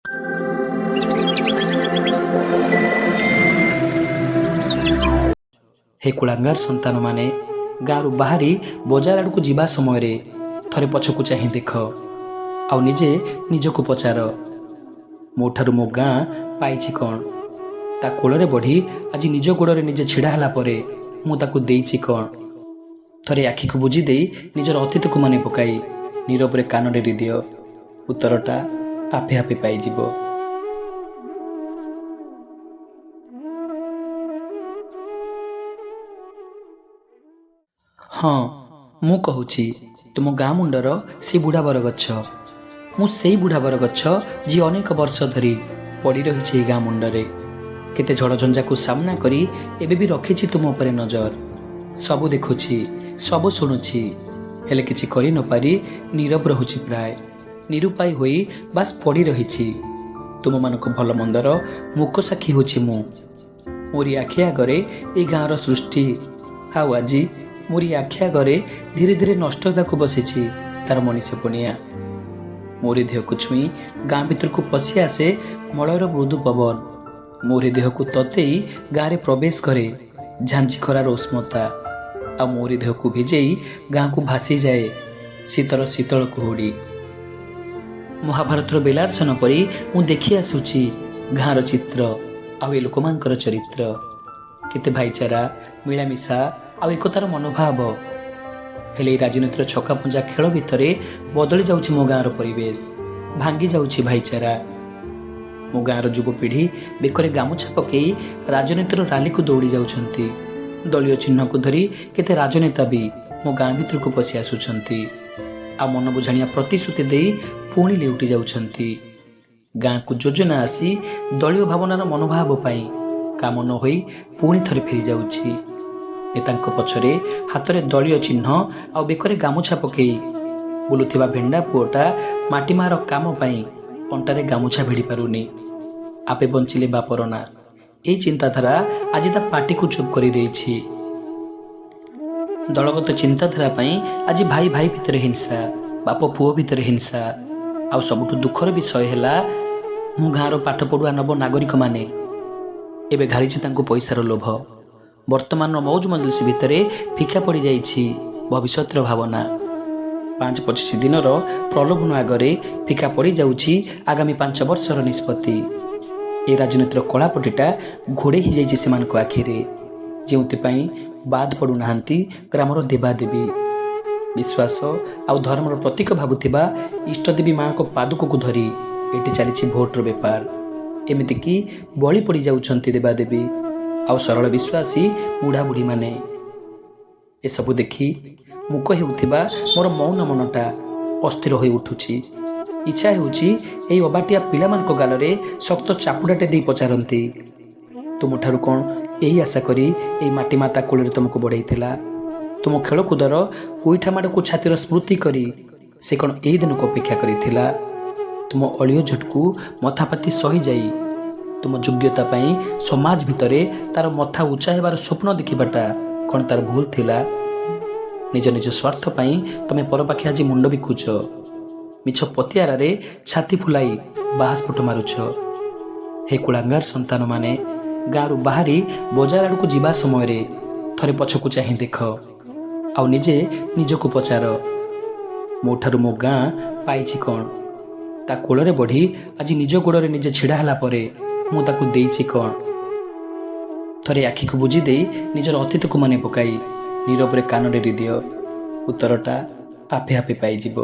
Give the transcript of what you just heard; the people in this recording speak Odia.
ହେ କୁଳାଙ୍ଗାର ସନ୍ତାନମାନେ, ଗାଁରୁ ବାହାରି ବଜାର ଆଡ଼କୁ ଯିବା ସମୟରେ ଥରେ ପଛକୁ ଚାହିଁ ଦେଖ ଆଉ ନିଜେ ନିଜକୁ ପଚାର, ମୋ ଠାରୁ ମୋ ଗାଁ ପାଇଛି କ'ଣ? ତା କୋଳରେ ବଢ଼ି ଆଜି ନିଜ ଗୋଡ଼ରେ ନିଜେ ଛିଡ଼ା ହେଲା ପରେ ମୁଁ ତାକୁ ଦେଇଛି କ'ଣ? ଥରେ ଆଖିକୁ ବୁଜି ଦେଇ ନିଜର ଅତୀତକୁ ମନେ ପକାଇ ନୀରବରେ କାନ ଡେରି ଦିଅ, ଉତ୍ତରଟା ଆପେ ଆପେ ପାଇଯିବ। ହଁ, ମୁଁ କହୁଛି ତୁମ ଗାଁ ମୁଣ୍ଡର ସେଇ ବୁଢ଼ା ବରଗଛ। ମୁଁ ସେଇ ବୁଢ଼ା ବରଗଛ, ଯିଏ ଅନେକ ବର୍ଷ ଧରି ପଡ଼ି ରହିଛି ଏଇ ଗାଁ ମୁଣ୍ଡରେ। କେତେ ଝଡ଼ଝଞ୍ଜାକୁ ସାମ୍ନା କରି ଏବେ ବି ରଖିଛି ତୁମ ଉପରେ ନଜର। ସବୁ ଦେଖୁଛି, ସବୁ ଶୁଣୁଛି, ହେଲେ କିଛି କରି ନପାରି ନୀରବ ରହୁଛି, ପ୍ରାୟ ନିରୁପାୟ ହୋଇ ବାସ୍ ପଡ଼ି ରହିଛି। ତୁମମାନଙ୍କ ଭଲ ମନ୍ଦର ମୂକସାକ୍ଷୀ ହେଉଛି ମୁଁ। ମୋରି ଆଖି ଆଗରେ ଏଇ ଗାଁର ସୃଷ୍ଟି, ଆଉ ଆଜି ମୋରି ଆଖି ଆଗରେ ଧୀରେ ଧୀରେ ନଷ୍ଟ ହେବାକୁ ବସିଛି ତାର ମଣିଷ ପଣିଆ। ମୋରି ଦେହକୁ ଛୁଇଁ ଗାଁ ଭିତରକୁ ପଶି ଆସେ ମଳୟର ମୃଦୁ ପବନ। ମୋରି ଦେହକୁ ତତେଇ ଗାଁରେ ପ୍ରବେଶ କରେ ଝାଞ୍ଜି ଖରାର ଉଷ୍ମତା, ଆଉ ମୋରି ଦେହକୁ ଭିଜେଇ ଗାଁକୁ ଭାସିଯାଏ ଶୀତର ଶୀତଳ କୁହୁଡ଼ି। ମହାଭାରତର ବେଲାର୍ସନ ପରି ମୁଁ ଦେଖି ଆସୁଛି ଗାଁର ଚିତ୍ର ଆଉ ଏ ଲୋକମାନଙ୍କର ଚରିତ୍ର। କେତେ ଭାଇଚାରା, ମିଳାମିଶା ଆଉ ଏକତାର ମନୋଭାବ। ହେଲେ ଏଇ ରାଜନୀତିର ଛକାପଞ୍ଝା ଖେଳ ଭିତରେ ବଦଳି ଯାଉଛି ମୋ ଗାଁର ପରିବେଶ, ଭାଙ୍ଗି ଯାଉଛି ଭାଇଚାରା। ମୋ ଗାଁର ଯୁବପିଢ଼ି ବେକରେ ଗାମୁଛା ପକେଇ ରାଜନୀତିର ରାଲିକୁ ଦୌଡ଼ି ଯାଉଛନ୍ତି। ଦଳୀୟ ଚିହ୍ନକୁ ଧରି କେତେ ରାଜନେତା ବି ମୋ ଗାଁ ଭିତରକୁ ପଶି ଆସୁଛନ୍ତି ଆଉ ମନ ବୁଝାଣିଆ ପ୍ରତିଶ୍ରୁତି ଦେଇ ପୁଣି ଲେଉଟି ଯାଉଛନ୍ତି। ଗାଁକୁ ଯୋଜନା ଆସି ଦଳୀୟ ଭାବନାର ମନୋଭାବ ପାଇଁ କାମ ନ ହୋଇ ପୁଣି ଥରେ ଫେରିଯାଉଛି। ନେତାଙ୍କ ପଛରେ ହାତରେ ଦଳୀୟ ଚିହ୍ନ ଆଉ ବେକରେ ଗାମୁଛା ପକେଇ ବୁଲୁଥିବା ଭେଣ୍ଡା ପୁଅଟା ମାଟି ମାର କାମ ପାଇଁ ଅଣ୍ଟାରେ ଗାମୁଛା ଭିଡ଼ି ପାରୁନି। ଆପେ ବଞ୍ଚିଲେ ବାପର ନା, ଏଇ ଚିନ୍ତାଧାରା ଆଜି ତା ପାଟିକୁ ଚୁପ୍ କରିଦେଇଛି। ଦଳଗତ ଚିନ୍ତାଧାରା ପାଇଁ ଆଜି ଭାଇ ଭାଇ ଭିତରେ ହିଂସା, ବାପ ପୁଅ ଭିତରେ ହିଂସା। ଆଉ ସବୁଠୁ ଦୁଃଖର ବିଷୟ ହେଲା, ମୁଁ ଗାଁର ପାଠ ପଢ଼ୁଆ ନବ ନାଗରିକମାନେ ଏବେ ଘାରିଛି ତାଙ୍କୁ ପଇସାର ଲୋଭ। ବର୍ତ୍ତମାନର ମୌଜ ମଜଲିସ ଭିତରେ ଫିକା ପଡ଼ିଯାଇଛି ଭବିଷ୍ୟତର ଭାବନା। 5-25 ଦିନର ପ୍ରଲୋଭନ ଆଗରେ ଫିକା ପଡ଼ିଯାଉଛି ଆଗାମୀ 5 ବର୍ଷର ନିଷ୍ପତ୍ତି। ଏ ରାଜନୀତିର କଳାପଟିଟା ଘୋଡ଼େଇ ହେଇଯାଇଛି ସେମାନଙ୍କ ଆଖିରେ, ଯେଉଁଥିପାଇଁ ବାଦ ପଡ଼ୁନାହାନ୍ତି ଗ୍ରାମର ଦେବାଦେବୀ। ବିଶ୍ୱାସ ଆଉ ଧର୍ମର ପ୍ରତୀକ ଭାବୁଥିବା ଇଷ୍ଟଦେବୀ ମାଆଙ୍କ ପାଦୁକକୁ ଧରି ଏଠି ଚାଲିଛି ଭୋଟର ବେପାର। ଏମିତିକି ବଳି ପଡ଼ିଯାଉଛନ୍ତି ଦେବାଦେବୀ ଆଉ ସରଳ ବିଶ୍ୱାସୀ ବୁଢ଼ା ବୁଢ଼ୀମାନେ। ଏସବୁ ଦେଖି ମୂକ ହେଉଥିବା ମୋର ମୌନ ମନଟା ଅସ୍ଥିର ହୋଇ ଉଠୁଛି। ଇଚ୍ଛା ହେଉଛି ଏଇ ଅବାଟିଆ ପିଲାମାନଙ୍କ ଗାଲରେ ଶକ୍ତ ଚାପୁଡ଼ାଟେ ଦେଇ ପଚାରନ୍ତି, ତୁମଠାରୁ କ'ଣ ଏଇ ଆଶା କରି ଏଇ ମାଟି ମାତା କୋଳରେ ତୁମକୁ ବଢ଼େଇଥିଲା? ତୁମ ଖେଳକୁଦର ଗୋଇଠା ମାଡ଼କୁ ଛାତିର ସ୍ମୃତି କରି ସେ କ'ଣ ଏଇ ଦିନକୁ ଅପେକ୍ଷା କରିଥିଲା? ତୁମ ଅଳିଅ ଝଟକୁ ମଥାପାତି ସହିଯାଇ ତୁମ ଯୋଗ୍ୟତା ପାଇଁ ସମାଜ ଭିତରେ ତାର ମଥା ଉଚ୍ଚା ହେବାର ସ୍ୱପ୍ନ ଦେଖିବାଟା କ'ଣ ତାର ଭୁଲ ଥିଲା? ନିଜ ନିଜ ସ୍ୱାର୍ଥ ପାଇଁ ତମେ ପରପାଖେ ଆଜି ମୁଣ୍ଡ ବିକୁଛ, ମିଛ ପତିଆରାରେ ଛାତି ଫୁଲାଇ ବାହାସ୍ଫୋଟ ମାରୁଛ। ହେ କୁଳାଙ୍ଗାର ସନ୍ତାନମାନେ, ଗାଁରୁ ବାହାରି ବଜାର ଆଡ଼କୁ ଯିବା ସମୟରେ ଥରେ ପଛକୁ ଚାହିଁ ଦେଖ ଆଉ ନିଜେ ନିଜକୁ ପଚାର, ମୋ ଠାରୁ ମୋ ଗାଁ ପାଇଛି କ'ଣ? ତା କୋଳରେ ବଢ଼ି ଆଜି ନିଜ ଗୋଡ଼ରେ ନିଜେ ଛିଡ଼ା ହେଲା ପରେ ମୁଁ ତାକୁ ଦେଇଛି କ'ଣ? ଥରେ ଆଖିକୁ ବୁଜି ଦେଇ ନିଜର ଅତୀତକୁ ମନେ ପକାଇ ନୀରବରେ କାନ ଡେରି ଦିଅ, ଉତ୍ତରଟା ଆପେ ଆପେ ପାଇଯିବ।